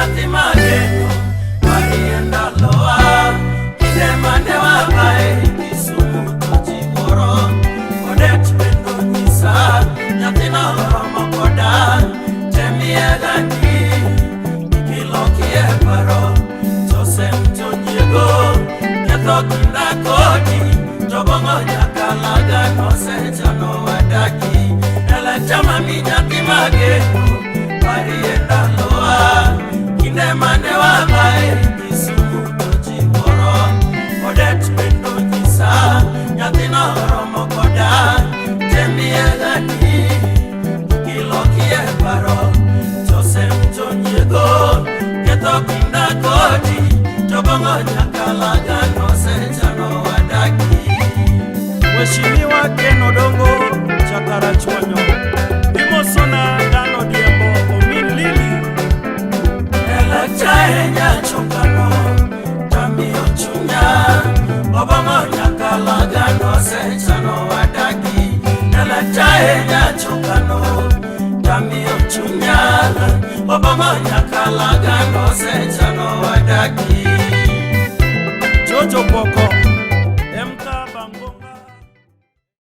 nyathi mageno parie ndalowa kinde mane wabae Kisumu to ji wuoro Odet bende onyisa nyathino oromo koda temie gani kilokie paro Josem jonyiego ketho kinda kodi to bong'o nyakalaga nosechano wadaki Elekta mami nyathi mageno parie ndalowa kinde mane wabae Kisumu to ji wuoro Odet bende onyisa nyathino oromo koda temie gani kilokie paro Josem jonyiego ketho kinda kodi to bong'o nyakalaga nosechano wadaki. Mheshimiwa Ken Odongo Chakarachuonyo, imosona Dano Diembo Omin Lili. Elekta nyachokano tamiyo chunya obong'o nyakalaga nosechano wadaki. Elekta nyachokano tamiyo chunya obong'o nyakalaga nosechano.